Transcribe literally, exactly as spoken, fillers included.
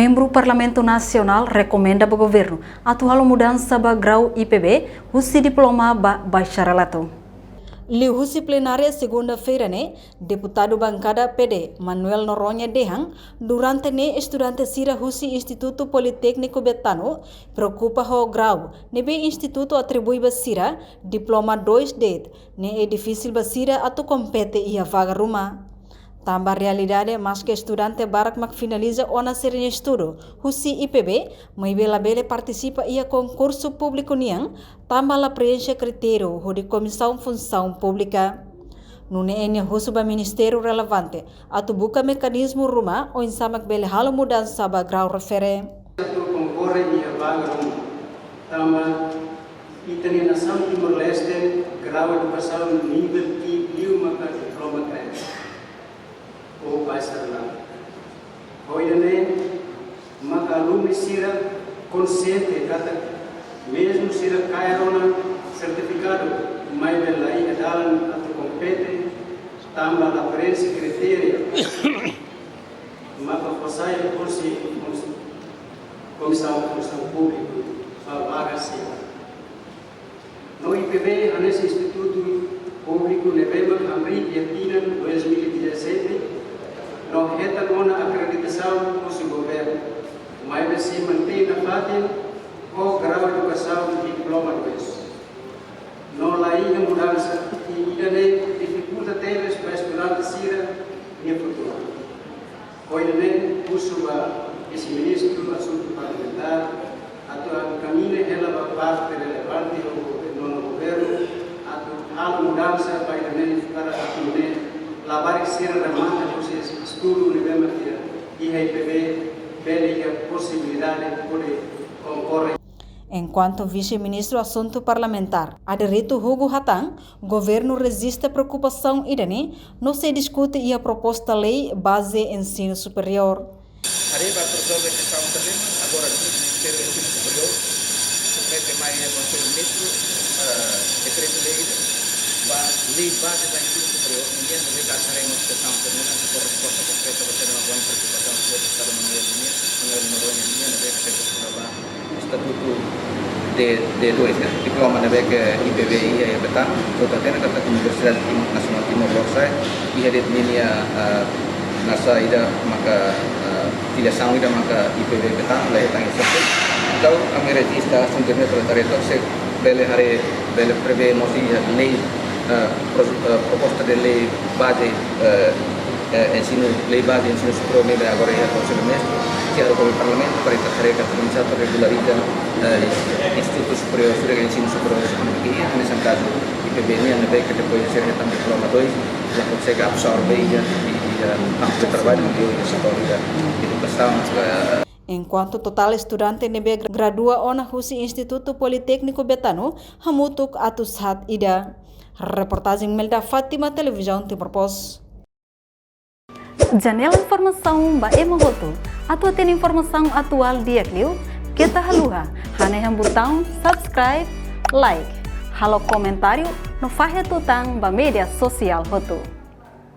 Membru Parlamentu Nasionál rekomenda ba governu atu halo mudansa ba grau I P B husi diploma ba bacharelatu. Liuhusi plenária segunda-feira ne'e, deputadu bankada P D, Manuel Noronha dehan, durante ne'e estudante sira husi Institutu Politékniku Betano preokupa ho grau ne'ebé institutu atribui ba sira, diploma dois de'it, ne'e difisil ba sira atu kompete iha vaga ruma. Tanba realidade, maske estudante barak mak finaliza ona sira-nia estudu husi I P B, maibé labele partisipa iha konkursu públiku nian, tanba la preenxe kritériu hodi Komisaun Funsaun Públika. Nune'e nia husu ba ministériu relevante atu buka mekanizmu ruma oinsá mak bele halo mudansa ba grau refere. Atu konkorre iha vaga ruma. Tanba ita-nia nasaun Timor-Leste, grau edukasaun nivel ti liu maka diploma três ou bacharelado. Ho ida-ne'e maka alumni sira konsiente katak mezmu sira kaer ona sertifikadu, maibé la iha dalan atu kompete, tanba la preenxe kritériu maka fó sai husi Komisaun Funsaun Públika ba vaga sira. No I P B hanesan institutu públiku ne'ebé mak hamriik iha tinan dois mil e dezassete, no hetan ona akreditasaun husi governu, maibé sei mantein nafatin ho grau edukasaun diploma dois. No la iha mudansa, i ida-ne'e difikulta tebes ba estudante sira-nia futuru. Ho ida-ne'e husu ba Vise-Ministru Asuntu Parlamentár atu enkamina hela ba parte relevante ou governu, nonu governu, atu halo mudansa ba ida-ne'e para atu nune'e labarik sira remata husi estudu ne'ebé mak iha I P B bele iha posibilidade hodi konkorre. Enkuantu Vise-Ministru Asuntu Parlamentár, Adérito Hugo hatán, governu rejista preokupasaun ida-ne'e, no sei diskute iha proposta lei baze ensinu superiór. Haree ba rezolve kestaun problema, agora Ministériu Ensinu Superiór submete mai iha Konsellu Ministru, eh, dekretu-lei ba lei baze ba ensinu superiór, nian ne'ebé atu haree mós kestaun problema, atu fó resposta konkreta ba tema ba preokupasaun husi Estadu Manuel nian, Manuel Noronha nian, ne'ebé atu ba estatutu D, D dois, ne'e diploma ne'ebé ke I P B iha iha Betano, ita hatene katak Universidade Tim-, Nasionál Timor Lorosa'e iha de'it ninia, eh, nasaun ida maka, eh, filiasaun ida maka I P B Betano, la iha tan iha sete. Entaun ami rejista asuntu ne'e para tare tok se bele haree, bele prevee mós iha lei, eh, pro-, eh, proposta de lei baze, eh, eh, ensinu, lei baze ensinu superiór ne'ebé agora iha Konsellu Ministru, ke haree ho Parlamentu, para ita haree katak oinsá atu regulariza, eh, institutu superiór, sira ensinu superiór, hanesan kazu I P B nian, ne'ebé ke depois de sira hetan diploma dois, la konsege absorve iha, iha, iha kampu de traballu, iha, iha setór, iha edukasaun, eh. Enkuantu totál estudante ne'ebé gradua ona husi Institutu Politékniku Betano hamutuk atus haat ida. Reportajen Melda Fátima, Televizaun Timor Post. Janela informasaun ba ema hotu. Atu hatene informasaun atuál di'ak liu, keta haluha hanehan butaun subscribe, like, halo komentáriu, no fahe tutan ba média sosiál hotu.